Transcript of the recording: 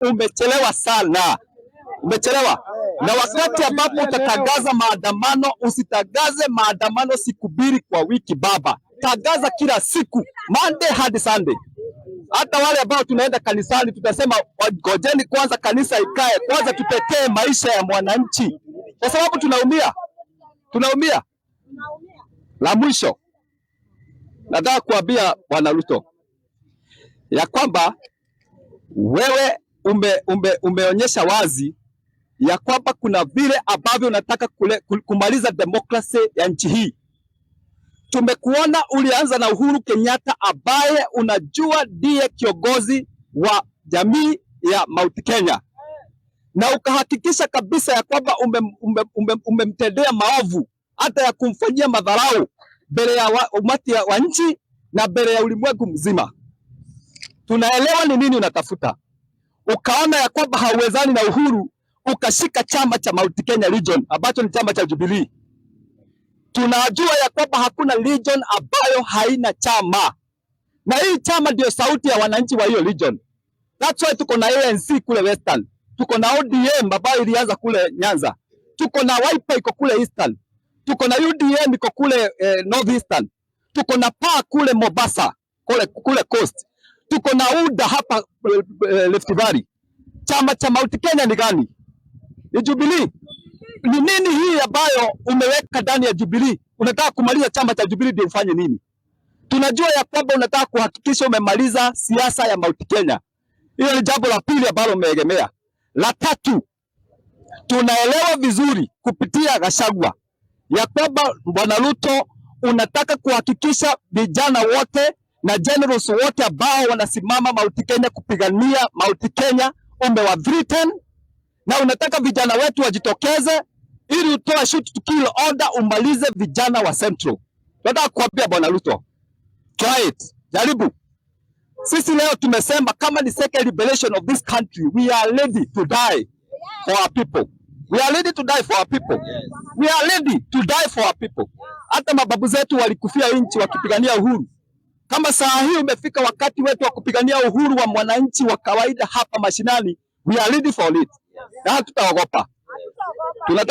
Umechelewa sana, umechelewa. Na wakati ambapo utatangaza maandamano, usitangaze maandamano siku 2 kwa wiki baba, tangaza kila siku, Monday hadi Sunday. Hata wale ambao tunaenda kanisani tutasema ngojeni kwanza kanisa ikae kwanza, tutetee maisha ya mwananchi, kwa sababu tunaumia, tunaumia. La mwisho nataka kuambia Bwana Ruto ya kwamba wewe umeonyesha wazi ya kwamba kuna vile ambavyo unataka kumaliza demokrasi ya nchi hii. Tumekuona ulianza na Uhuru Kenyatta ambaye unajua ndiye kiongozi wa jamii ya Mount Kenya, na ukahakikisha kabisa ya kwamba umemtendea maovu hata ya kumfanyia madharau mbele ya umati wa nchi na mbele ya ulimwengu mzima. Tunaelewa ni nini unatafuta. Ukaona ya kwamba hauwezani na Uhuru, ukashika chama cha Mount Kenya Region ambacho ni chama cha Jubilee. Tunajua ya kwamba hakuna region ambayo haina chama, na hii chama ndio sauti ya wananchi wa hiyo region. That's why tuko na ANC kule Western, tuko na ODM ambayo ilianza kule Nyanza, tuko na Wiper iko kule Eastern, tuko na UDM iko kule North Eastern, tuko na PA kule Mombasa, kule Coast, tuko na UDA hapa Rift Valley. Chama cha Mount Kenya ni gani? Ni Jubilee. Ni nini hii ambayo umeweka ndani ya Jubilee? Unataka kumaliza chama cha Jubilee ndio ufanye nini? Tunajua ya kwamba unataka kuhakikisha umemaliza siasa ya Mount Kenya. Hiyo ni jambo la pili ambalo umeegemea. La tatu, tunaelewa vizuri kupitia Gachagua ya kwamba Bwana Ruto unataka kuhakikisha vijana wote na generals wote ambao wanasimama Mount Kenya kupigania Mount Kenya umewa threaten na unataka vijana wetu wajitokeze ili utoe shoot to kill order umalize vijana wa Central. Tunataka kuambia Bwana Ruto, try it, jaribu. Sisi leo tumesema kama ni second liberation of this country, we are ready to die for our people. We are ready to die for our people. We are ready to die for our people. Hata mababu zetu walikufia nchi wakipigania uhuru. Kama saa hii umefika wakati wetu wa kupigania uhuru wa mwananchi wa kawaida hapa mashinani, we are ready for it. Na hatutaogopa. Tunataka